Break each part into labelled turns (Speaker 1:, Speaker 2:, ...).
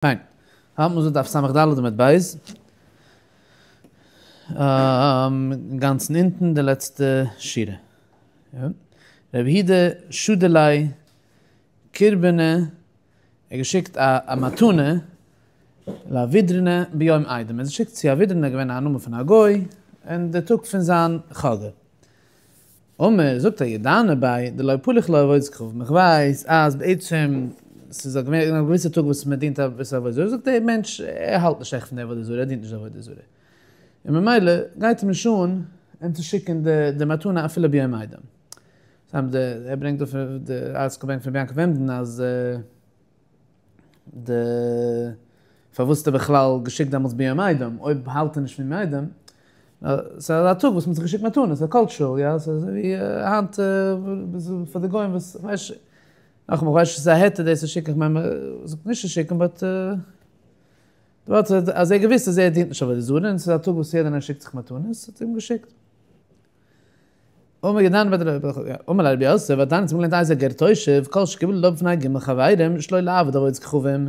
Speaker 1: פיין. האלט מיר דא דף ס"ד עמוד ב'. אינגאנצן אונטן די לעצטע שורה. רב יהודה שדר ליה קורבנא, ער האט געשיקט א מתנה לאבידרנא ביום אידם. ער האט געשיקט צו אבידרנא, געווען א נאמען פון א גוי, אין די טאג פון זיין חגא. אמר, זאגט ער, ידענא ביה דלא פליך לעבודת כוכבים, איך ווייס אז בעצם ס'איז א געוויסע טאג וואס מען דינט אביסל עבודה זרה, זאגט דער מענטש ער האלט נישט עכט פון די עבודה זרה, ער דינט נישט די עבודה זרה, און ממילא גייט אים נישט אן אים צו שיקן די מתנה אפילו ביום אידם. ער ברענגט דא פון די ארטסקרול ברענגט פון רבי יעקב עמדין אז. די פארוואס האט ער בכלל געשיקט דעמאלטס ביום אידם אויב האלט ער נישט פון יום אידם, ס'איז א טאג וואס מ'האט זיך געשיקט מתנות, ס'איז א cultural יא, ס'איז אזוי ווי היינט פאר די גוים וואס כ'ווייס נאכאמאל כ'ווייס נישט צו ס'איז א היתר דאס צו שיקן, כ'מיין מ'זאגט נישט צו שיקן but דארט אז ער האט געוואוסט אז ער דינט נישט עבודה זרה און ס'איז א טאג וואס יעדער איינער שיקט זיך מתנות האט ער אים געשיקט. אמר ידען בן רבי אמר ליה רבי יוסף והתניא אונז האבן געלערנט איזהו גר תושב כל שקיבל עליו בפני ג' חברים שלא לעבוד עבודת כוכבים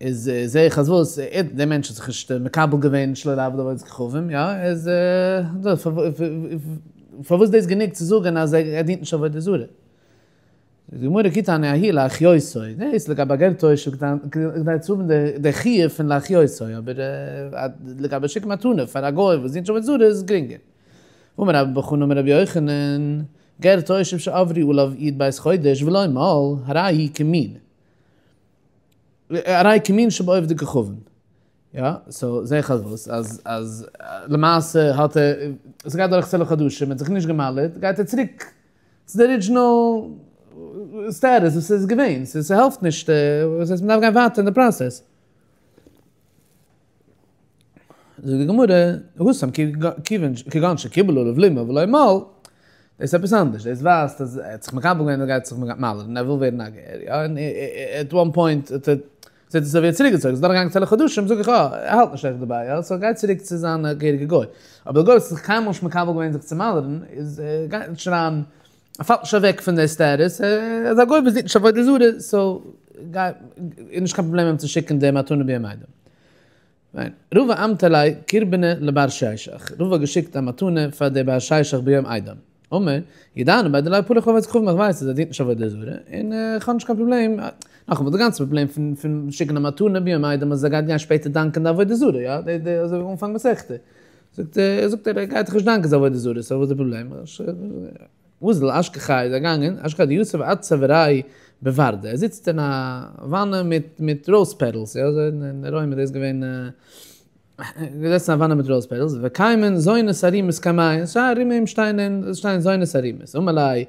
Speaker 1: איז זעה איך אז וואס ער דער מענטש האט זיך נישט מקבל געווען שלא לעבוד עבודת כוכבים יא איז פארוואס איז דאס גענוג צו זאגען אז ער דינט נישט עבודה זרה? זאגט די גמרא כי תניא ההיא להחיותו, דאס לגבי א גר תושב כדי צו האבן די חיוב פון להחיותו, אבער לגבי שיקן מתנה פאר א גוי וואס דינט נישט עבודה זרה איז גרינגער. אמר רבה בר חנא אמר רבי יוחנן, גר תושב שעברו עליו י"ב חודש ולא מל, הרי הוא כמין, הרי הוא כמין שבעובדי כוכבים. יא, so זעה איך אז וואס? אז אז למעשה האט ער, עס גייט דורך 12 חדשים, ער האט זיך נישט גע'מל'עט, גייט ער צוריק צו די original status וואס איז געווען, ס'העלפט נישט, וואס הייסט מ'דארף גיין ווייטער אין די process. זאגט די גמרא, התם כגון שקיבל עליו לימול ולא מל, דאס איז עפעס אנדערש, דאס ווייזט אז ער האט זיך מקבל געווען אז ער גייט זיך מל'ען און ער וויל ווערן א גר, יא, און at one point האט ער, זעט אויס ווי ער האט צוריק געצויגן, ס'איז דורכגעגאנגען 12 חדשים, זאג איך אה, ער האלט נישט עכט דערביי, יא, so גייט צוריק צו זיין א געהעריגע גוי. אבער דער גוי וואס האט זיך קיינמאל נישט מקבל געווען זיך צו מל'ען, איז ער גייט נישט אריין, ער פאלט נישט אוועק פון די status, ער איז א גוי וואס דינט נישט עבודה זרה, so גייט, איז נישט קיין פראבלעם אים צו שיקן די מתנה ביום אידם. ניין. רבא אמטר ליה קורבנא לבר שישך, רבא האט געשיקט א מתנה פאר דער בר שישך ביום אידם. אמר, ידענא ביה דלא פליך לעבודת כוכבים איך ווייס אז ער דינט נישט עבודה זרה, און איך האב נישט קיין פראבלעם, נאכאמאל די גאנצע פראבלעם פון פון שיקן א מתנה ביום אידם אז ער גייט גיין שפעטער דאנקען די עבודה זרה, יא, די די אזוי ווי אנפאנג מסכתא, זאגט ער זאגט ער ער גייט דאך נישט דאנקען זיין עבודה זרה, so וואס איז די פראבלעם? אזל אשכחיה איז ער געגאנגען, אשכחיה דיתיב אצוואריה בוורדא, ער זיצט אין א וואנע מיט מיט rose petals, יא אזוי אין רוים איז דאס געווען, געזעצן אין א וואנע מיט rose petals, וקיימין זונות ערימות קמיה, און ארום אים שטייען שטייען זונות ערימות, אמר ליה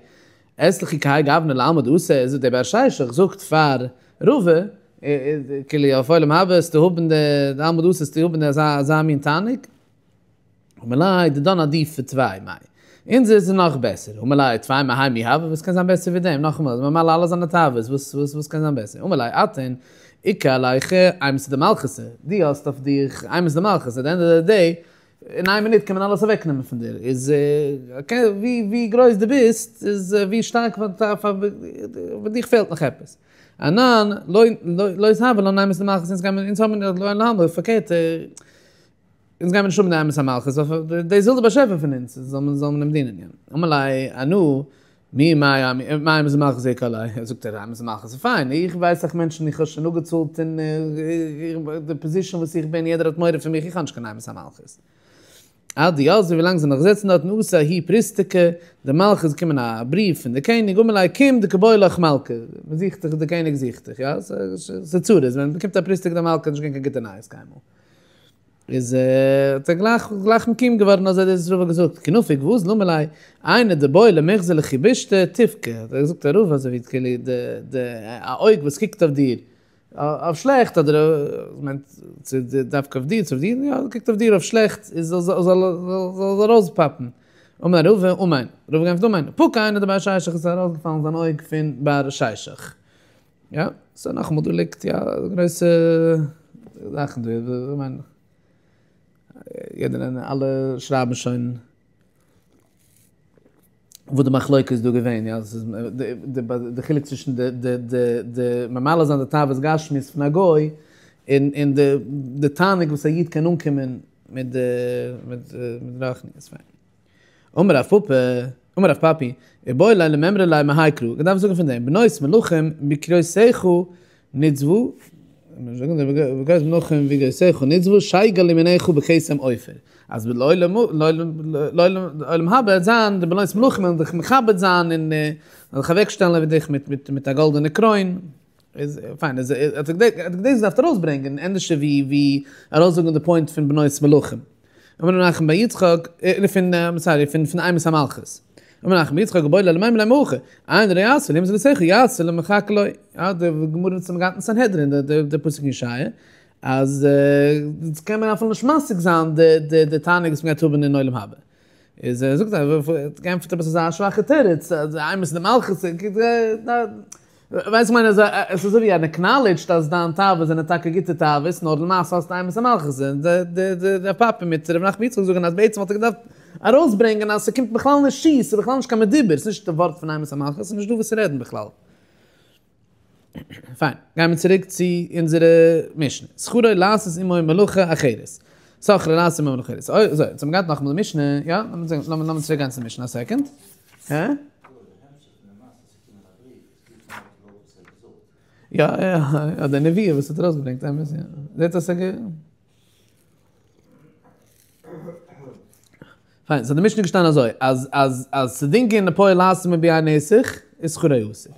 Speaker 1: אית לכו כהאי גוונא לעלמא דאתי, זאגט דער בר שישך זאגט פאר רבא, כאילו אויף עולם הבא וועסטו האבן די עלמא דאתי וועסטו האבן אזא אזא מין תענוג, אמר ליה דידן עדיפי טפי מאי. אונזער איז נאך בעסער. אמר ליה טפי מהאי מי הוי, וואס קען זיין בעסער ווי דעם? נאכאמאל, אז ממלא אלע זיינע תאוות, וואס וואס וואס קען זיין בעסער? אמר ליה אתון איכא עלייכו אימתא דמלכותא, דו האסט אויף דיך אימתא דמלכותא, at the end of the day, אין איין מינוט קען מען אלעס אוועקנעמען פון דיר, איז ווי ווי גרויס דו ביסט, איז ווי שטארק פאר דיך פעלט נאך עפעס. אנן, לא לא יתהוה לן אימתא דמלכותא, אונז גיימער, אונז האבן, לא, פארקערט, אונז גיימיר נישט האבן די אימת המלכות, דאס וויל דער באשעפער פון אונז, זאל מען זאל מען אים דינען, יא. אמר ליה אנא, מי מאי מאי אימת המלכות איכא עלי, זאגט ער, אימת המלכות איז פיין, איך ווייס אסאך מענטשן, איך האב שוין אפגעצאלט אין די position וואס איך בין, יעדער האט מורא פון מיך, איך האב נישט קיין אימת המלכות. עד דיתבי, ווי לאנג זיי נאך זיצן דארטן אתא ההוא פריסתקא דמלכא איז געקומען א בריוו פון די קעניג אמר ליה קום דקא בעי לך מלכא, מען זוכט דיך, די קעניג זוכט דיך, יא, ס'איז צרות, ווען מען באקומט א פריסתקא דמלכא איז נישט געווען קיין גוטע נייעס קיינמאל. איז האט ער גלייך גלייך מקוים געווארן אזוי דאס רבא געזאגט כי נפיק ואזל אמר ליה עינא דבעי למחזי לכו בישתא תפקע האט ער געזאגט א רב אזוי ווי כאילו די די א אויג וואס קוקט אויף דיר אויף שלעכט אדער מיינט צו דווקא אויף דיר צו אויף דיר יא קוקט אויף דיר אויף שלעכט איז זאל זאל זאל ארויס פאפן אמר רבא אמן רבא געענטפערט אמן פקע עיניה דבר שישך איז ארויסגעפאלן זיין אויג פון בר שישך. יא, so נאכאמאל דא ליגט יא גרויסע זאכן דא, איך מיין יעדער איינער אלע שרייבן שוין וואס די מחלוקה איז דא געווען, יא, ס'איז די חילוק צווישן די די די די ממלא זיין די תאוות גשמיות פון א גוי. און און די די תענוג וואס א איד קען אנקומען מיט די מיט די רוחניות. פיין. אמר רב פפא, אמר רב פפי, איבעי ליה למימרא ליה מהאי קרא, איך דארף זאגן פון דעם, בנות מלכים בקרותיך נצבו, בנות מלכים בקרותיך נצבו, שיגל ימינך בכתם אופיר, אז לעולם הבא וועט זיין די בנות מלכים וועלן דיך מכבד זיין און דיך אוועק שטעלן אויף דיך מיט א גאלדענע קרוין, איז פיין, איז האט ער דאס געדארפט ארויסברענגען ענדערש ווי ווי ארויסזאגן די פוינט פון בנות מלכים. אמר רב נחמן בר יצחק, פון סארי פון פון אימת המלכות. אמר רב נחמן בר יצחק איבעי ליה למימרא ליה מהכא, עין הרואה יעשה אלקים זולתך יעשה למחכה לו. יא, די גמרא וואס מ'האט געהאט אין סנהדרין, די די פסוק אין ישעיה, אז דאס קען מען אפילו נישט משיג זיין די די די תענוג וואס מ'גייט האבן אין עולם הבא. איז ער זאגט ער געענטפערט עפעס אזא שוואכע תירוץ, אז אימת די מלכות, ווייסט כ'מיין אז עס איז אזוי ווי ער עקנאלידזשט אז דיין תאוות זענען טאקע גוטע תאוות, נאר למעשה האסטו אימת המלכות, און די רב פפי מיט רב נחמן יצחק זאגן אז בעצם וואלט ער געדארפט ארויסברענגען אז ס'קומט בכלל נישט צו, ס'איז בכלל נישט קיין מדובר, ס'איז נישט די ווארט פון אימת המלכות, ס'איז נישט דא וואס צו רעדן בכלל. פיין, גיימיר צוריק צו אונזערע משנה. שכרו לעשות עמו מלאכה אחרת. שכרו לעשות עמו מלאכה אחרת. אוי, אזוי, אונז האבן געהאט נאכאמאל די משנה, יא? לאמיר צוריק גיין צו די משנה א סעקאנד. הא? יא, יא, די נבואה וואס האט ארויסגעברענגט, אמת, יא. זעט אויס א גע. פיין, סאו די משנה איז געשטאנען אזוי, אז אז אז צו דינגען די פועל לעשות עמו יין נסך איז שכרו אסור.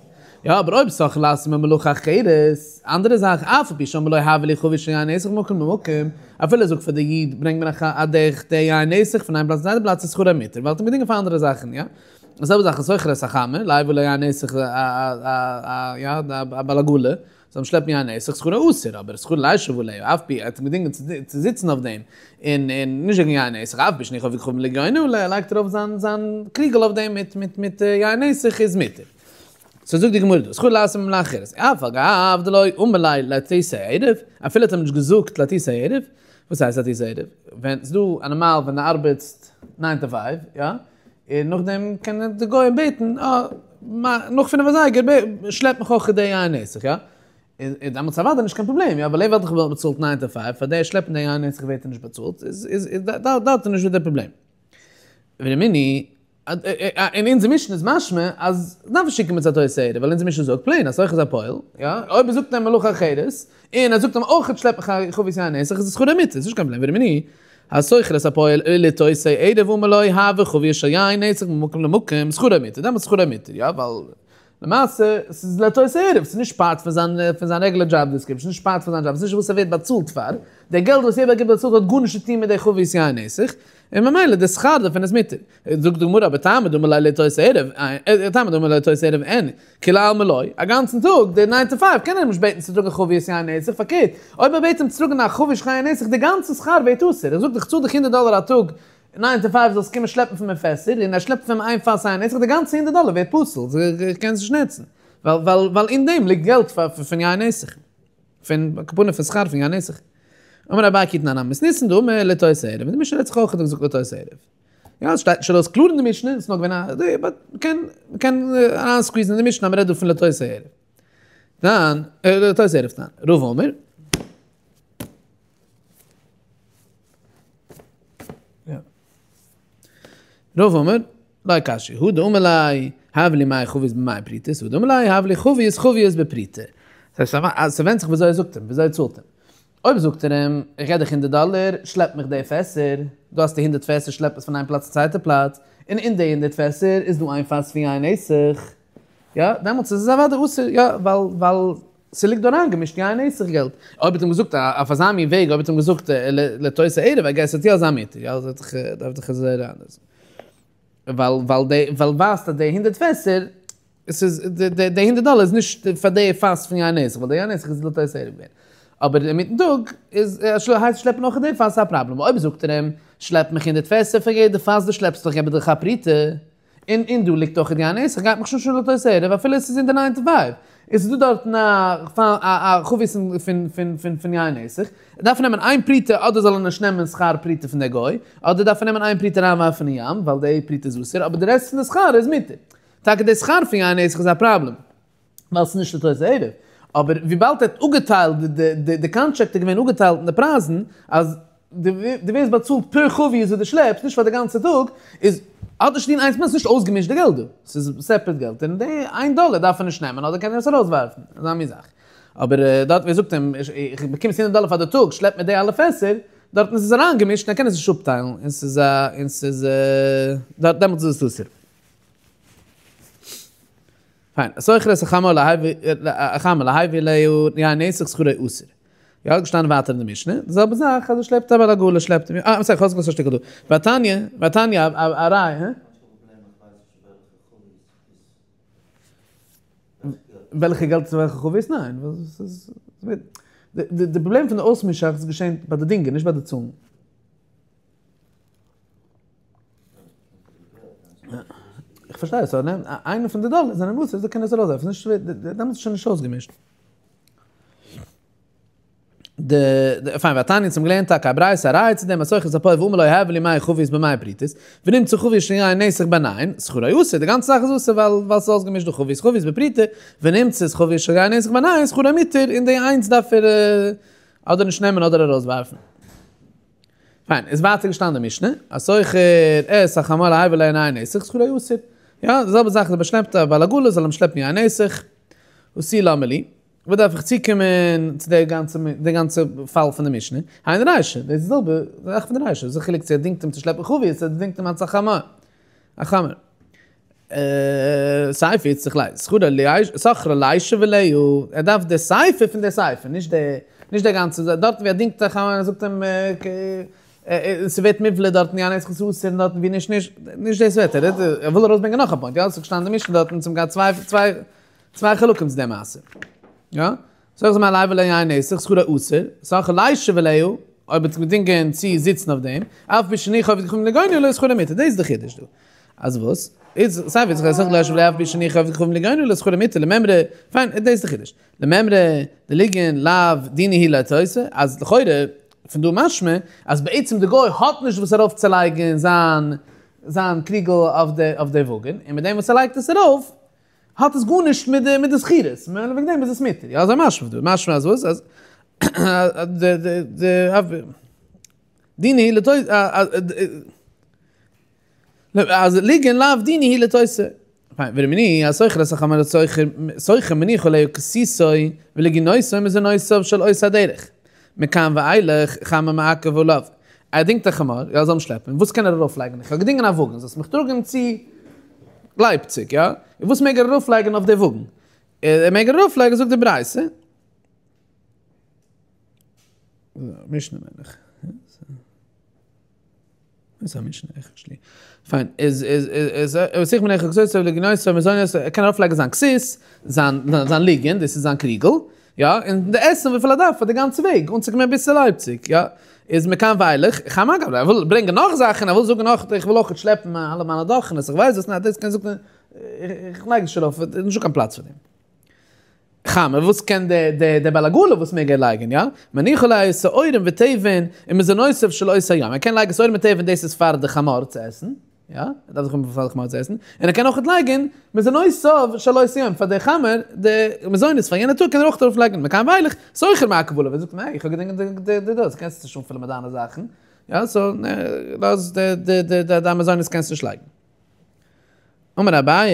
Speaker 1: יא, אבער אויב שכרו לעשות עמו מלאכה אחרת, אנדערע זאך, אף על פי שאמר לו הבא לי חבית של יין נסך ממקום למקום, אפילו ער זאגט פאר די איד ברענג מיר א די די יין נסך פון איין פלאץ צו צווייטע פלאץ איז שכרו מותר, ווייל ער האט אים געדינגען פאר אנדערע זאכן, יא. די זעלבע זאך השוכר את החמור, להביא לו יין נסך א א א יא א בעל עגלה, זאל אים שלעפן יין נסך שכרו אסור, אבער שכרו לישב עליה, אף פי ער האט אים געדינגען צו זיצן אויף דעם, און און נישט וועגן יין נסך, אף פי שהניח אפיקי כוכבים לגיונו עליה, ער לייגט ארויף זיין זיין קריגל אויף דעם מיט מיט מיט יין נסך איז מותר. סאו זאגט די גמרא דא, שכרו לעשות עמו מלאכה אחרת, אף על גב דלא אמר ליה להטותי הערב, אפילו האט אים נישט געזאגט להטותי הערב, וואס הייסט להטותי הערב? ווען ס'דא א נארמאל ווען דו ארבעטסט ניין טו פייוו, יא? און נאכדעם קען די גוי אים בעטן, אה, נאך פינף אזייגער שלעפ מיך אויך די יין נסך, יא? איז דעמאלטס אוודאי נישט קיין פראבלעם, יא? ווייל ער ווערט דאך באצאלט ניין טו פייוו, פאר די שלעפן די יין נסך ווערט ער נישט באצאלט, איז איז דארט איז נישטא די פראבלעם. ורמינהי, אין אונזער משנה איז משמע אז דארף נישט שיקן מיט להטות הערב, ווייל אונזער משנה זאגט פלעין אז השוכר את הפועל, יא? אויב ער זאגט אים מלאכה אחרת, און ער זאגט אים אויך שלעפ מיך א חבית יין נסך, איז עס שכרו מותר, ס'נישט קיין פראבלעם, ורמינהי, השוכר את הפועל להטותי ערב ואמר לו הבא חבית של יין נסך ממקום למקום שכרו מותר, דעמאלטס שכרו מותר, יא, ווייל למעשה ס'איז להטות הערב, ס'איז נישט פארט פון זיין פון זיין רעגולער דזשאב דעסקריפשאן, נישט פארט פון זיין דזשאב, ס'איז נישט וואס ער ווערט באצאלט פאר, די געלט וואס ער ווערט באצאלט האט גארנישט צו טון מיט די חבית יין נסך, און ממילא די שכר דערפון איז מותר. זאגט די גמרא אבער טעמא דאמר ליה להטות הערב, טעמא דאמר ליה להטות הערב אין, כולי עלמא לא, א גאנצן טאג, די ניין טו פייוו, קען ער אים נישט בעטן צו טראגן חבית יין נסך, פארקערט, אויב ער בעט אים צו טראגן א חבית יין נסך, די גאנצע שכר ווערט אסור, איך זאג דיך, כ'צאל דיך הונדערט דאלער א טאג, ניין טו פייוו זאלסט קומען שלעפן פון מיר פעסער, און ער שלעפט פון אים איין פאס יין נסך, די גאנצע הונדערט דאלער ווערט פסול, איך קען עס נישט נוצן, ווייל ווייל אין דעם ליגט געלט פון יין נסך, פון כפרה פון שכר פון יין נסך. אמר אביי כי תנן הני מתניתין דאמר להטות הערב, און די משנה רעדט זיך אויך האט ער געזאגט להטות הערב. יא, עס שטייט נישט ארויס קלאר אין די משנה, עס איז נאר געווען א אידעע, באט מ'קען מ'קען אריינסקוויזן אין די משנה אז מ'רעדט דא פון להטות הערב. תנן, להטות הערב תנן. רבא אמר. יא. רבא אמר, לא קשיא, הא דאמר ליה, הביא לי מאה חביות במאה פרוטות, הא דאמר ליה, הביא לי חבית חבית בפרוטה. דאס הייסט אז ס'ווענדט זיך וויאזוי ער זאגט אים, וויאזוי ער צאלט אים. אויב זאגט ער אים, איך געב דיך הונדערט דאלער, שלעפ מיך די פעסער, דא האסטו הונדערט פעסער, שלעפ עס פון איין פלאץ צו צווייטע פלאץ, און אין די הונדערט פעסער איז דא איין פאס פון יין נסך, יא, דעמאלטס איז עס אוודאי אסור, יא, ווייל ווייל ס'ליגט דא אריינגעמישט יין נסך געלט. אויב האט אים געזאגט אויף אזא מין וועג, אויב האט אים געזאגט להטות הערב, איי געס וועט יא זיין מותר, יא, דארף דאך אזוי אריין. ווייל ווייל די ווייל ווייזט אז די הונדערט פעסער עס איז די די הונדערט דאלער איז נישט פאר די פאס פון יין נסך ווייל די יין נסך איז להטות הערב געווען. אבער אינמיטן טאג איז הייסט שלעפן אויך די פאס א פראבלעם. אויב זאגט ער אים שלעפ מיך הונדערט פעסער פאר יעדע פאס דו שלעפסט איך געב דיך א פרוטה. און און דא ליגט אויך די יין נסך גייט מיך נישט אן להטות הערב אפילו עס איז אין די ניין טו פייוו. עס איז דא דארטן א א חבית פון פון פון פון יין נסך, ער דארף נעמען איין פרוטה אדער זאל ער נישט נעמען שכר פרוטה פון די גוי, אדער דארף ער נעמען איין פרוטה אריינווארפן אין ים ווייל די פרוטה איז אסור, אבער די רעסט פון די שכר איז מותר. טאקע די שכר פון יין נסך איז א פראבלעם ווייל עס איז נישט להטות הערב. אבער וויבאלד ער האט אפגעטיילט די די די קאנטראקט איז געווען אפגעטיילט אין די פרייזן אז דו ווערסט באצאלט פער חבית וואס דו שלעפסט, נישט פאר די גאנצע טאג, איז האט נישט צו טון איינס מיט ס'נישט אויסגעמישט די געלט דא, ס'איז סעפערעט געלט, און די איין דאלער דארף ער נישט נעמען אדער קען ער עס ארויסווארפן, אזא מין זאך. אבער דארט ווי ער זאגט אים איך באקום הונדערט דאלער פאר די טאג, שלעפ מיר די אלע פעסער, דארטן איז עס אריינגעמישט און ער קען עס נישט אפטיילן, און ס'איז א און ס'איז דארט דעמאלטס איז עס אסור. פיין, השוכר את החמור להביא עליה יין נסך שכרו אסור. יא, געשטאנען ווייטער אין די משנה, די זעלבע זאך אז ער שלעפט א בעל עגלה שלעפט אים, אה, סארי, כ'האב אויסגעלאזט א שטיקל דא. והתניא, והתניא, א ראיה, הא? וועלכע געלט איז וועלכע חבית? ניין, די פראבלעם פון די אויסמישאכץ איז געשען ביי די דינגען, נישט ביי די צאלן. איך פארשטיי, סאו נעם איינע פון די דאלער זענען אסור, אזוי קען עס ארויסווארפן, נישט שווער, דעמאלטס איז שוין נישט אויסגעמישט. די, פיין, והתניא אונז האבן געלערנט טאקע א ברייתא א ראיה צו דעם, השוכר את הפועל ואמר לו הבא לי מאה חביות במאה פרוטות, ונמצא חבית של יין נסך ביניהן, שכרו אסור, די גאנצע זאך איז אסור ווייל ווייל ס'איז אויסגעמישט די חבית חבית בפרוטה, ונמצאת חבית של יין נסך ביניהן, שכרו מותר, און די איינס דארף ער אדער נישט נעמען אדער ארויסווארפן. פיין, איז ווייטער געשטאנען די משנה, השוכר את החמור להביא עליה יין נסך, שכרו אסור. יא, די זעלבע זאך אז ער באשלעפט א בעל עגלה זאל אים שלעפן יין נסך, ותו למה לי. וואס דארף איך צוקומען צו די גאנצע די גאנצע פאל פון די משנה? היינו רישא, דאס איז די זעלבע זאך פון די רישא, וואס איז די חילוק צו ער דינגט אים צו שלעפן חבית צו ער דינגט אים אלס א חמור? א חמור. סיפא איצטריך ליה, שכרו לישב עליה, ער דארף די סיפא פון די סיפא, נישט די נישט די גאנצע זאך, דארטן ווי ער דינגט א חמור און ער זאגט אים ס'ווערט מובלע דארטן יין נסך איז אסור און דארטן ווי נישט נישט, נישט דאס ווערט ער, ער וויל ארויסברענגען נאך א פוינט, יא? ס'איז געשטאנען אין די משנה דארטן צום גאט צוויי צוויי צוויי חלקים צו די מעשה. יא? השוכר את החמור להביא עליה יין נסך, שכרו אסור, שכרו לישב עליה, אויב האט געדינגען צו זיצן אויף דעם, אף על פי שהניחה עובד כוכבים ליגונה עליה שכרו מותר, דאס איז די חידוש דא. אז וואס? איז סיפא איצטריך ליה שכרו לישב עליה אף על פי שהניחה עובד כוכבים ליגונה עליה שכרו מותר, למימרא, פיין, דאס איז די חידוש. למימרא דלוגין לאו דינא הוא להתוספי, אז לכאורה פון דא משמע אז בעצם די גוי האט נישט וואס ארויף צו לייגן זיין זיין קריגל אויף די אויף די וואגן, און מיט דעם וואס ער לייגט עס ארויף האט עס גארנישט מיט די מיט די שכירות, ממילא וועגן דעם איז עס מותר, יא אזוי משמע דא, משמע אז וואס? אז די די די דינא הוא להתוספי אז לוגין לאו דינא הוא להתוספי. פיין, ורמינהי, השוכר את החמור השוכר מניח עליה כסותו ולגינותו ומזונותיו של אותה הדרך. מכאן ואילך חמור מעכב עליו. ער דינגט א חמור, יא, זאל אים שלעפן, וואס קען ער ארויפלייגן? איך האב געדינגען א וואגן, זאלסט מיך טראגן צו לייפציג, יא? און וואס מעג ער ארויפלייגן אויף די וואגן? ער מעג ארויפלייגן, זאגט די ברייתא, משנה מיין איך. איז א משנה עקטשעלי. פיין, איז איז איז השוכר מניח כסותו ולגינותו ומזונותיו, ער קען ארויפלייגן זיין כסות, זיין זיין לוגין, דאס איז זיין קריגל, יא, און די עסן וויפיל ער דארף פאר די גאנצע וועג, אנצוקומען ביז צו לייפציג, יא, איז מכאן ואילך, חמור מעכב, ער וויל ברענגען נאך זאכן, ער וויל זאגן נאך, איך וויל אויך שלעפן אלע מיינע דאכענעס, איך ווייס וואס, ניין, דאס קען זאגן, איך לייג נישט ארויף, נישטא קיין פלאץ פאר דעם. חמור, וואס קען דער בעל עגלה וואס מעג ער לייגן, יא? מניח עליה שעורים ותבן ומזונותיו של אותו היום, ער קען לייגן שעורים ותבן דאס איז פאר די חמור צו עסן, יא? ער דארף דאך האבן פאר די חמור צו עסן, און ער קען אויך לייגן מזונותיו של אותו היום, פאר די חמור די מזונות פאר יענע טאג קען ער אויך ארויף לייגן, מכאן ואילך, שוכר מעכב עליו, ער זאגט ניין איך האב געדינגען די די דאס, קענסט נישט אנפילן מיט דיינע זאכן, יא? סאו לאז די די דיין מזונות קענסט נישט לייגן. אמר אביי,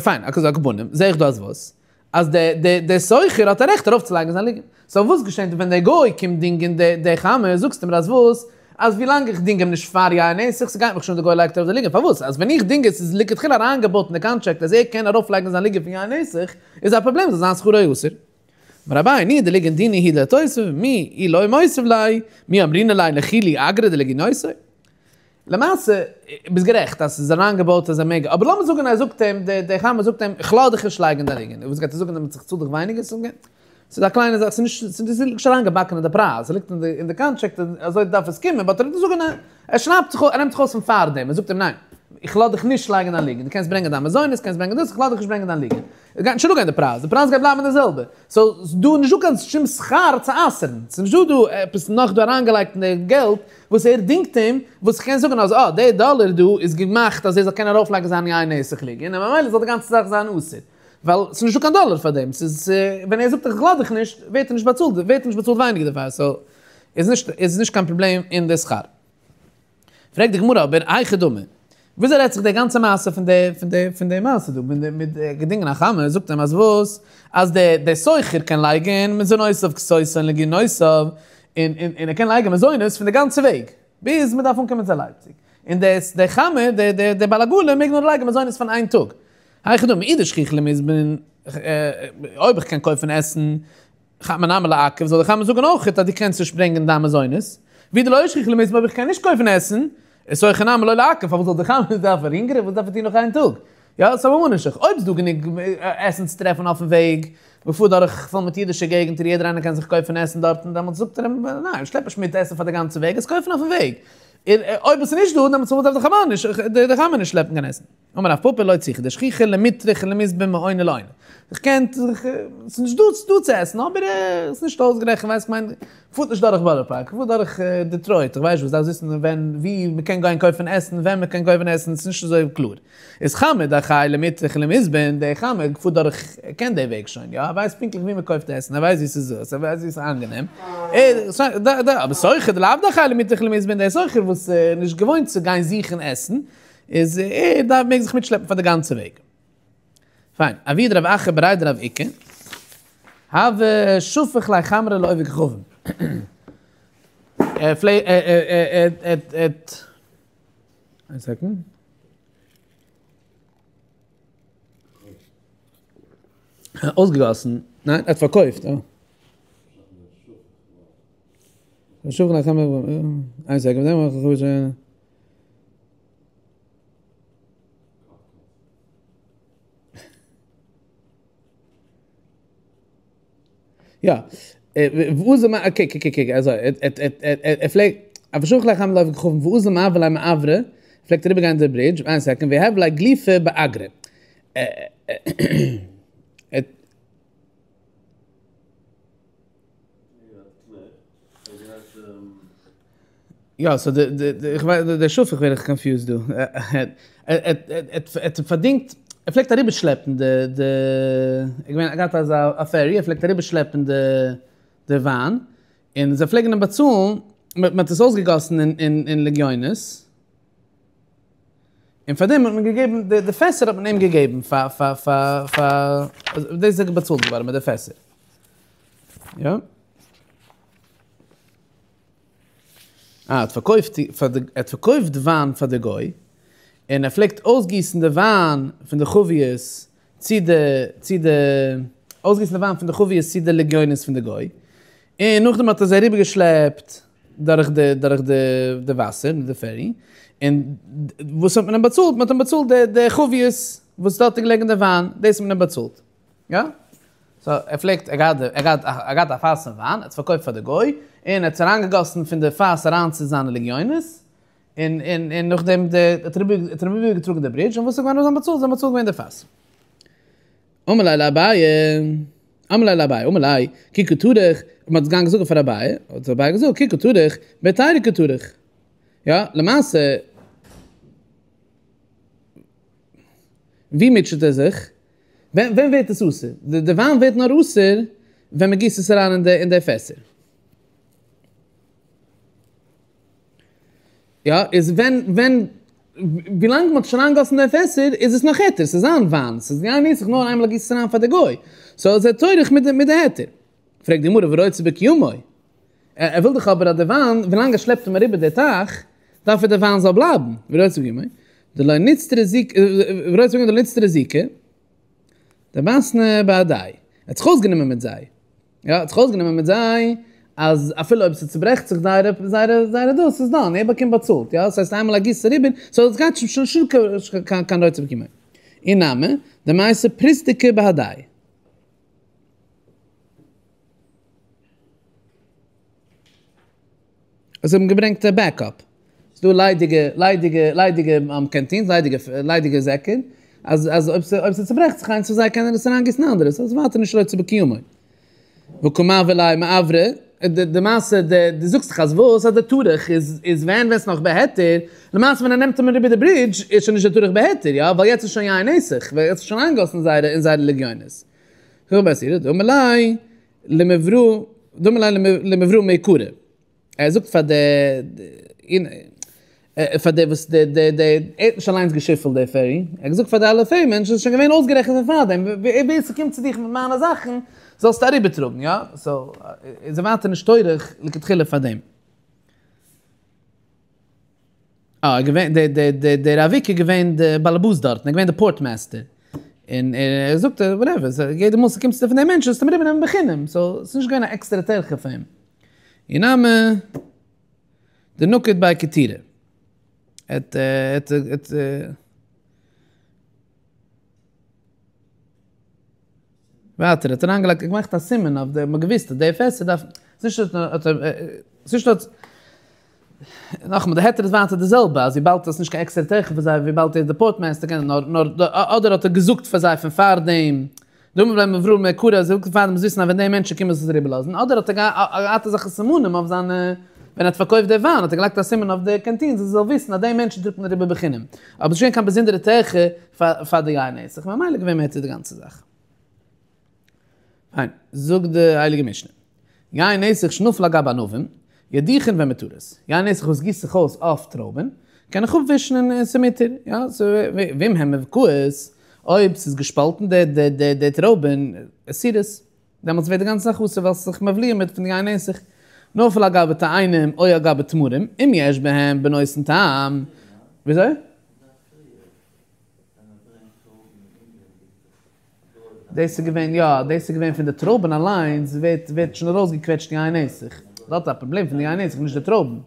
Speaker 1: פיין, אקעי על כל פנים, זעה איך דא אז וואס? אז די די די שוכר האט א רעכט ארויפצולייגן זיין לוגין. סאו וואס געשענט ווען די גוי קומט דינגען די די חמור, זאגסטו מיר אז וואס? אז ווילאנג איך דינג אים נישט פאר יין נסך, ס'גייט מיך נישט אן די גוי לייגט ארויף די לוגין, פארוואס? אז ווען איך דינג עס איז לכתחילה אריינגעבויט אין די קאנטראקט אז ער קען ארויפלייגן זיין לוגין פון יין נסך, איז א פראבלעם זאל זיין שכרו אסור. אמר אביי, ניהו דלוגין דינא הוא דליתותיב, מיהו אי לא מותיב ליה, מי אמרינן ליה ניחו ליה אגרא דלגינותיה? למעשה, ביסט גערעכט אז ס'איז אריינגעבויט אז ער מעג, אבער לאמיר זאגן ער זאגט אים, דער חמור זאגט אים, איך לאז דיך נישט לייגן דיין לוגין, וואס גייט ער זאגן דעמאלטס איך צאל דיך ווייניגער? ס'איז א קליינע זאך, ס'איז נישט, ס'איז נישט אריינגעבאקן אין די פרייז, ס'ליגט אין די קאנטראקט אזוי דארף עס קומען, באט ער וועט זאגן ניין, ער שרייבט זיך, ער נעמט זיך אויס פון פארדעם, ער זאגט אים ניין, איך לאז דיך נישט לייגן דיין לוגין, דו קענסט ברענגען דיין מזונות, קענסט ברענגען דאס, איך לאז דיך נישט ברענגען דיין לוגין. עס גייט נישט אראפגיין די פרייז, די פרייז גייט בלייבן די זעלבע, סאו ס'איז דא נישטא קיין שום שכר צו אסר'ן, ס'איז נישטא דא עפעס נאך דא אריינגעלייגט אין די געלט וואס ער דינגט אים, וואס איך קען זאגן אז אה, די דאלער דא איז געמאכט אז ער זאל קענען ארויפלייגן זיין יין נסך לוגין און ממילא זאל די גאנצע זאך זיין אסור. ווייל ס'איז נישטא קיין דאלער פאר דעם, ס'איז ווען ער זאגט איך לאז דיך נישט ווערט ער נישט באצאלט, ווערט ער נישט באצאלט ווייניגער דערפאר, סאו איז נישט איז נישט קיין פראבלעם אין די שכר. פרעגט די גמרא אבער היכי דמי, וויאזוי רעדט זיך די גאנצע מעשה פון די פון די פון די מעשה דא, מיט די מיט די געדינגען א חמור, זאגט אים אז וואס? אז די די שוכר קען לייגען מזונותיו כסותו לגיונותיו, און און און ער קען לייגען מזונות פון די גאנצע וועג, ביז מען דארף אנקומען צו לייפציג, און די די חמור די די די בעל עגלה מעג נאר לייגען מזונות פון איין טאג. היכי דמי אי דשכיח למיזבן, אויב איך קען קויפן עסן, חמר נמי ליעכב, זאל די חמור זאגן אויכעט אז דו קענסט נישט ברענגען דיין מזונות, ואי דלא שכיח למיזבן אויב איך קען נישט קויפן עסן, איז שוכר נמי לא ליעכב, פארוואס זאל די חמור דארפן הונגערן, וואס דארף ער טון נאך איין טאג? יא, סאו ממה נפשך, אויב איז דא גענוג עסן צו טרעפן אויפן וועג, מען פארט דורך פול מיט אידישע געגנטער יעדער איינער קען זיך קויפן עסן דארטן, דעמאלטס זאגט ער אים, ניין, שלעפ נישט מיט עסן פאר די גאנצע וועג, עס קויפן אויפן וועג. און אויב עס איז נישט דא, דעמאלטס פארוואס דארף די חמור נישט, די חמור נישט שלעפן קיין עסן? אמר רב פפא לא צריכא דשכיחא למיטרח ולמיזבן מעונה לעונה. איך קען, ס'איז נישט דא, ס'איז דא צו עסן אבער ס'איז נישט אויסגערעכנט, ווייסט כ'מיין, מ'פארט נישט דורך בארא פארק, מ'פארט דורך דעטרויט, איך ווייס נישט וואס, דארפסט וויסן ווען ווי מ'קען גיין קויפן עסן, ווען מ'קען קויפן עסן, ס'איז נישט אזוי קלאר. איז חמור דאחי למיטרח ולמיזבן, דער חמור פארט דורך, ער קען די וועג שוין, יא, ער ווייסט פונקטליך ווי מ'קויפט עסן, ער ווייסט ווי ס'איז זאס, ער ווייסט ווי ס'איז איינגענעם, אבער שוכר דלאו דאחי למיטרח ולמיזבן, דער שוכר וואס איז נישט געוואוינט צו גיין זוכן עסן, איז ער דארף מעג זיך מיטשלעפן פאר די גאנצע וועג. פיין, אבוה דרב אחא בריה דרב איקא, הוה שפיך ליה חמרא לעובד כוכבים. ער פלעג ער ער ער ער ער האט איין סעקאנד. אויסגעגאסן, ניין ער האט פארקויפט, אה. שפיך ליה חמרא, איין סעקאנד. יא, ואזל מ, אקעי אקעי אקעי אזוי, ער פלעגט, הוה שפיך ליה חמרא לעובד כוכבים ואזיל מעבר ליה מעברא, פלעגט אריבער גיין די ברידזש, איין סעקאנד, ויהיב ליה גליפא באגרא. יא, סאו די די די איך ווייס די שפיך ווער איך קאנפיוזד דא. ער האט פארדינגט, ער פלעגט אריבערשלעפן די די, ער געווען ער האט געהאט אזא א פערי, ער פלעגט אריבערשלעפן די די וויין, און זיי פלעגן אים באצאלן, מען האט עס אויסגעגאסן אין אין לגיונות, און פאר דעם האט מען געגעבן די די פעסער האט מען אים געגעבן פאר פאר פאר פאר דאס איז באצאלט געווארן מיט די פעסער. יא. אה, ער האט פארקויפט פאר די, ער האט פארקויפט וויין פאר די גוי, און ער פלעגט אויסגיסן די וויין פון די חביות צו די, צו די, אויסגיסן די וויין פון די חביות צו די לגיונות פון די גוי, און נאכדעם האט ער זיי אריבערגעשלעפט דורך די, דורך די, די וואסער, מיט די פערי, און וואס האט מען אים באצאלט? מען האט אים באצאלט די, די חביות וואס דארט איז געלעגן די וויין, דאס האט מען אים באצאלט. יא? סאו ער פלעגט, ער געהאט, ער געהאט, ער געהאט א פאס פון וויין, ער האט עס פארקויפט פאר די גוי, און ער האט עס אריינגעגאסן פון די פאס אריין צו זיינע לגיונות, און און און נאכדעם די, האט ער האט ער אריבערגעטראגן די ברידזש, און וואס איז געווען זיי האבן באצאלט, זיי האבן באצאלט געווען די פאס. אמר ליה לאביי, אמר ליה לאביי, אמר ליה, כי קא טרח, מען האט געגאנגען זאגן פאר אביי, האט אביי געזאגט, כי קא טרח, בהיתרא קא טרח. יא, למעשה, ווי מוטשעט ער זיך? ווען ווען ווערט עס אסור? די וויין ווערט נאר אסור ווען מען גיסט עס אריין אין די אין די פעסער. יא, איז ווען ווען ווילאנג מען האט נישט אריינגעגאסן אין די פעסער איז עס נאך היתר, ס'איז זיין וויין, ס'איז יין נסך נאר איינמאל ער גיסט עס אריין פאר די גוי, סאו איז ער טורח מיט די מיט די היתר. פרעגט די גמרא ורוצה בקיומו, ער וויל דאך אבער אז די וויין, ווילאנג ער שלעפט אים אריבער די טייך, דארף ער די וויין זאל בלייבן, ורוצה בקיומו, דלא נצטרי זיקא, ורוצה בקיומו דלא נצטרי זיקא, דמתני בהדייהו, ער האט זיך אויסגענומען מיט זיי, יא, ער האט זיך אויסגענומען מיט זיי, אז אפילו אויב ס'צוברעכט זיך זייערע, זייערע, זייערע דאס איז דאן, ער באקומט באצאלט, יא, ס'הייסט איינמאל ער גיסט עס אריבער, סאו עס גייט שוין נישט קיין רוצה בקיומו. אי נמי, דמייתי פריסתקא בהדייהו. זיי האבן געברענגט א בעקאפ. ס'דא ליידיגע ליידיגע ליידיגע canteens, ליידיגע ליידיגע זעקער, אז אז אויב אויב ס'צוברעכט זיך איינס פון זיי קען ער עס אריינגיסן אין אנדערע, סאו ס'איז ווייטער נישט רוצה בקיומו. וקא מעבר ליה מעברא. די מעשה, די דו זאגסט דאך אז וואס? אז די טרח איז איז ווען ווען ס'נאך בהיתר, למעשה ווען ער נעמט אים אריבער די ברידזש איז שוין נישט די טרח בהיתר, יא? ווייל יעצט איז שוין יין נסך, ווייל יעצט איז שוין איינגעגאסן אין זייערע אין זייערע לגיונות. דאמר ליה למבראי דאמר ליה למבראי מעיקרא. ער זאגט פאר די פאר די וואס די די די ער האט נישט אליינס געשיפלט די פערי, ער האט געזאגט פאר די אלע פערי מענטשן ס'איז שוין געווען אויסגערעכנט פון פארדעם, ווער ס'קומט צו דיך מיט מיינע זאכן זאלסטו אריבערטראגן, יא? סאו איז ער ווייטער נישט טורח לכתחילה פאר דעם. אה, געווען די די די דער אביק איז געווען די באלעבאס דארטן, ער איז געווען די פארט מעסטער, און ער זאגט וואטעווער, יעדע מאל ס'קומט צו פון די מענטשן זאלסטו אים אריבערנעמען בחינם, סאו ס'איז נישט געווען א עקסטערע טרחה פאר אים. ההוא נמי דנקיט ביה קטירא. ער האט ער האט ווייטער האט ער אריינגעלייגט געמאכט א סימן אויף די מ'האט געוויסט אז די פעסער דארף ס'נישט האט ער ס'נישט האט נאכאמאל די היתר איז ווייטער די זעלבע אז וויבאלד עס איז נישט קיין עקסטערע טרחה פאר זיי וויבאלד ער איז די פארט מעסטער קען ער נאר נאר אדער האט ער געזאגט פאר זיי פון פארדעם דאמר ליה למבראי מעיקרא אז ער זאגט פארדעם זאלסט וויסן אז ווען די מענטשן קומען זאלסטו עס אריבערלאזן אדער האט ער געהאט אזעלכע סימנים אויף זיינע ווען ער האט פארקויפט די וויין האט ער געלייגט א סימן אויף די קאנטינס אז ער זאל וויסן אז די מענטשן טראגט מען אריבער בחינם אבער עס איז נישט געווען קיין באזונדערע טרחה פאר די יין נסך ממילא געווען מותר די גאנצע זאך. פיין, זאגט די הייליגע משנה, יין נסך שנפל על גבי ענבים, ידיחין והן מותרות, יין נסך וואס גיסט זיך אויס אויף טרויבען, קען איך אפווישן און ס'איז מותר, יא, ואם הן מבוקעות, אויב ס'איז געשפאלטן די טרויבען, אסורות, דעמאלטס ווערט די גאנצע זאך אסור ווייל ס'איז זיך מבליע מיט פון די יין נסך. נפל על גבי תאנים או על גבי תמרים, אם יש בהם בנותן טעם, וויאזוי? דאס איז געווען יא, דאס איז געווען פון די טרויבן אליינס ווערט ווערט שוין ארויסגעקוועטשט יין נסך. דארט איז א פראבלעם פון די יין נסך נישט די טרויבן.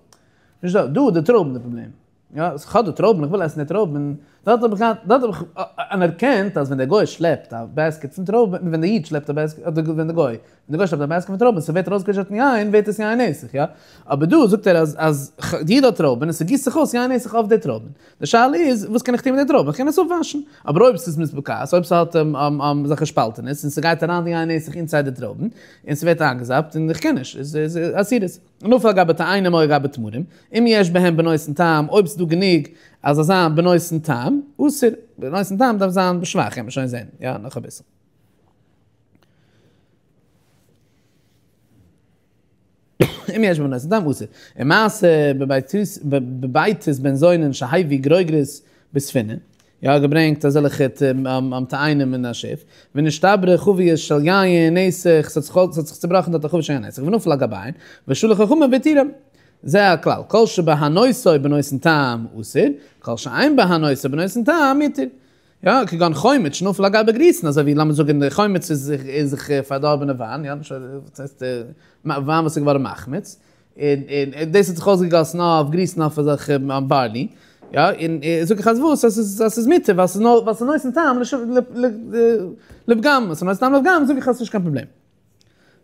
Speaker 1: נישט דא, דא איז די טרויבן די פראבלעם. יא, איך האב די טרויבן, איך וויל עסן די טרויבן. דארט האב איך געהאט, דארט האב איך אנערקענט אז ווען דער גוי שלעפט א בעסקעט פון טרויבן, ווען דער איד שלעפט א בעסקעט, אדער ווען דער גוי, ווען דער גוי שלעפט א בעסקעט פון טרויבן, ס'ווערט ארויסגעקוועטשט יין, ווערט עס יין נסך, יא. אבער דא זאגט ער אז אז די איד האט טרויבן און ס'גיסט זיך אויס יין נסך אויף די טרויבן. די שאלה איז, וואס קען איך טון מיט די טרויבן? איך קען עס אפוואשן. אבער אויב ס'איז מתבקעת, אויב ס'האט אזעלכע שפאלטענעס, און ס'גייט אריין די יין נסך אינסייד די טרויבן, און ס'ווערט איינגעזאפט, און איך קען נישט, איז אסורות. נפל על גבי תאנים או על גבי תמרים, אם יש בהם בנותן טעם, אויב ס'איז דא גענוג אז זאל זיין בנותן טעם, אסור. בנותן טעם דארף זיין שוואך, קען מען שוין זען, יא, נאך אביסל. אם יש בהם בנותן טעם אסור. ומעשה בבייתוס בן זונין שהביא גרוגרות בספינה, יא געברענגט אזעלכע תאנים אין א שיף, ונשתברה חבית של יין נסך, ס'האט זיך צובראכן דארט א חבית של יין נסך, ונפל על גביהן, ושאלו חכמים והתירם. זה הכלל, כל שבהנותו בנותן טעם אסור, כל שאין בהנותו בנותן טעם מותר. יא, כגון חומץ שנפל על גבי גריסין, אזוי ווי לאמיר זאגן די חומץ איז איז זיך פארדארבענע וויין, יא, נישט וואס הייסט וויין וואס איז געווארן מחמיץ, און און דאס האט זיך אויסגעגאסן אויף גריסין אויף אזעלכע בארלי, יא, און זאג איך אז וואס, אז ס'איז אז ס'איז מותר ווייל ס'איז נאר ווייל ס'איז נותן טעם לפגם, ס'איז נותן טעם לפגם זאג איך אז ס'איז נישט קיין פראבלעם.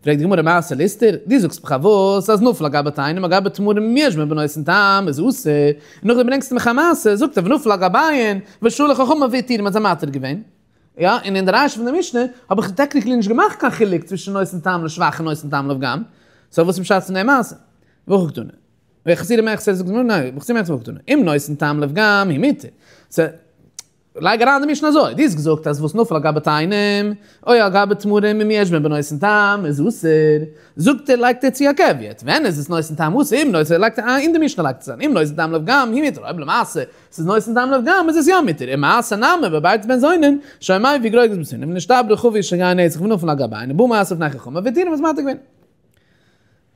Speaker 1: פרעגט די גמרא מעשה לסתור, דו זאגסט מיך פארוואס אז נפל על גבי תאנים על גבי תמרים אם יש בהם בנותן טעם איז אסור, און נאכדעם ברענגסטו מיך א מעשה, זאגט ער ונפל על גביהן ושאלו חכמים והתירם מ'האט זיי מתיר געווען, יא, און אין די רישא פון די משנה האב איך טעקניקלי נישט געמאכט קיין חילוק צווישן נותן טעם לשבח און נותן טעם לפגם, סאו וואס איז פשט פון די מעשה? והכי קתני. וחסורי מחסרא זאגט די גמרא ניין, וחסורי מחסרא והכי קתני, אם נותן טעם לפגם הוא מותר. לייג אריין די משנה אזוי, דו האסט געזאגט אז וואס נפל על גבי תאנים, או על גבי תמרים אם יש בהם בנותן טעם איז אסור, זאגט ער לייגט ער צו א קעוויעט, ווען איז עס נותן טעם אסור, אם נותן, לייגט ער אין די משנה לייגט עס אריין, אם נותן טעם לפגם הוא מותר, אויב למעשה ס'איז נותן טעם לפגם איז עס יא מותר, ומעשה נמי בבייתוס בן זונין, שהיה מביא גרוגרות בספינה ונשתברה חבית של יין נסך ונפל על גביהן ובא מעשה בפני חכמים והתירם איז מתיר געווען.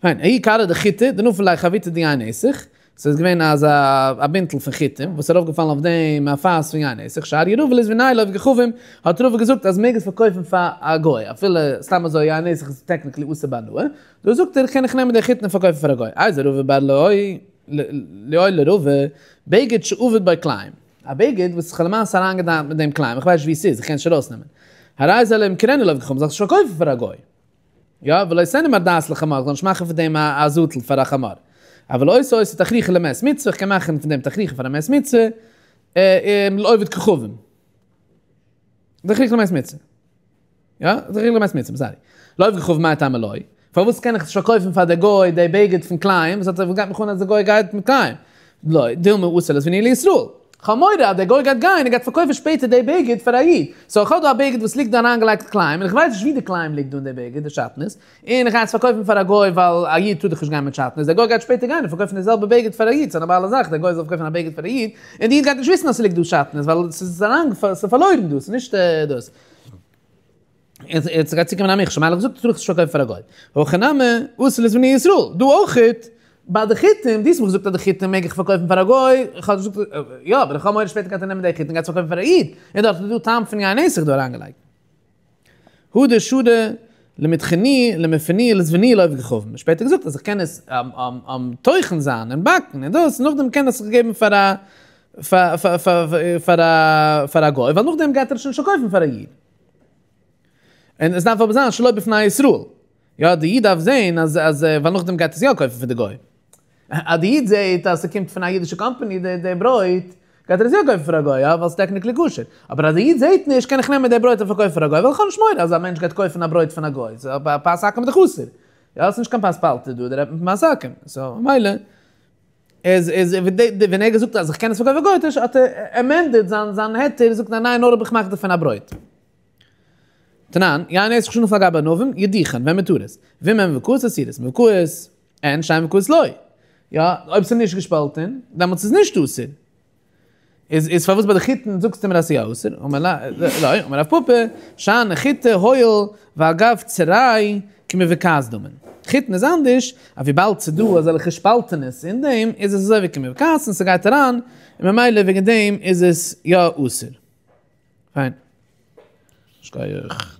Speaker 1: פיין, ההוא כרעא דחיטי, דנפל עליה חביתא דיין נסך, ס'איז געווען אזא א בינטל פון חיטים וואס איז ארויפגעפאלן אויף דעם א פאס פון יין נסך, שרייה רבא לזביניה לעובד כוכבים, האט רבא געזאגט אז מ'מעג עס פארקויפן פאר א גוי, אפילו סתם אזוי יין נסך איז טעקניקלי אסור בהנאה, דא זאגט ער קען איך נעמען די חיטים און פארקויפן פאר א גוי, אייזל רבא בר לאוי לרבא, בגד שאבד בו כלאים, א בגד וואס איך האב למעשה אריינגעדאנט מיט דעם כלאים, איך ווייס נישט וואו עס איז, איך קען נישט ארויסנעמען, הרי זה לא ימכרנו לעובד כוכבים, זאל איך נישט פארקויפן פאר א גוי. יא, ולא אעשנו מרדעת לחמור, איך זאל נישט מאכן פון דעם א זאטל פאר א חמור. אבל עושה אותו תכריכה למת מצוה, איך קען מאכן פון דעם תכריכה פאר א מת מצוה, לעובד כוכבים. תכריכה למת מצוה. יא, תכריכה למת מצוה, סארי. לעובד כוכבים מאי טעמא לא. פארוואס קען איך נישט פארקויפן פאר די גוי די בגד פון כלאים, וואס האט וואס גייט מיך אן אז די גוי גייט מיט כלאים? לא, דילמא אתי לאתבונוה לישראל. כ'האב מורא אז דער גוי גייט גיין און גייט פארקויפן שפעטער די בגד פאר א איד. סאו איך האב דא א בגד וואס ליגט דא אריינגעלייגט כלאים און איך ווייס נישט ווי די כלאים ליגט דא אין די בגד, די שעטנז, און איך גיי עס פארקויפן פאר א גוי ווייל א איד טאר דאך נישט גיין מיט שעטנז, דער גוי גייט שפעטער גיין און פארקויפן די זעלבע בגד פאר א איד, ס'איז א נארמאלע זאך דער גוי זאל פארקויפן א בגד פאר א איד, און די איד גייט נישט וויסן אז ס'ליגט דא שעטנז ווייל ס'איז אריין ס'איז פארלוירן דא, ס'איז נישט דאס. און ס'גייט צוקומען א מכשול, ממילא געזאגט טאר איך עס נישט פארקויפן פאר א גוי. הכא נמי, אתי לאתבונוה לישראל. דא אויכעט, ביי די חיטים, דו האסט מיר געזאגט אז די חיטים מעג איך פארקויפן פאר א גוי, איך האב געזאגט, יא, אבער איך האב מורא שפעטער גייט ער נעמען די חיטים און גייט עס פארקויפן פאר א איד, און דארט איז דא טעם פון יין נסך דא אריינגעלייגט. הדר שרי למיטחינהו למיפנוהו לזבינהו לעובד כוכבים. שפעטער געזאגט אז איך קען עס טוחן זיין און באקן און דאס, נאכדעם קען איך עס געבן פאר א פאר א גוי, ווייל נאכדעם גייט ער עס שוין נישט פארקויפן פאר א איד. און עס דארף אבער זיין שלא בפני ישראל. יא, די איד דארף זען אז אז ווייל נאכדעם גייט עס יא קויפן פון די גוי. אז די איד זעט אז ס'קומט פון א אידישע קאמפאני די די ברויט, גייט ער עס יא קויפן פאר א גוי, יא, ווייל ס'איז technically כשר. אבער אז די איד זעט נישט, קען איך נעמען די ברויט און פארקויפן פאר א גוי, ווייל איך האב נישט מורא אז א מענטש גייט קויפן א ברויט פון א גוי. ס'איז א פת עכו"ם דחסר. יא, ס'איז נישט קיין פת פלטה דא, דא רעדט מען פון פת עכו"ם. סאו, ממילא. איז איז ווען ער האט געזאגט אז איך קען עס פארקויפן פאר גוי האט ער amended זיין זיין היתר זאגט ניין נאר אויב איך מאך דערפון א ברויט. תנן, יין נסך שנפל על גבי ענבים, ידיחן, ווען מ'טאר עס. ואם הן מבוקעות אסורות, מבוקעות אין, שאין מבוקעות לא. יא, אויב ס'איז נישט געשפאלטען, דעמאלטס איז נישט אסור. איז איז פארוואס ביי די חיטין זאגסטו מיר אז ס'איז יא אסור? אמר לא, אמר רב פפא, שאני חיטי הואיל ואגב ציריא כמבוקעת דמין. חיטין איז אנדערש, אז וויבאלד ס'איז דא אזעלכע שפאלטענעס אין דעם, איז עס אזוי ווי כמבוקעת און ס'גייט אריין, און ממילא וועגן דעם איז עס יא אסור. פיין. שכוח.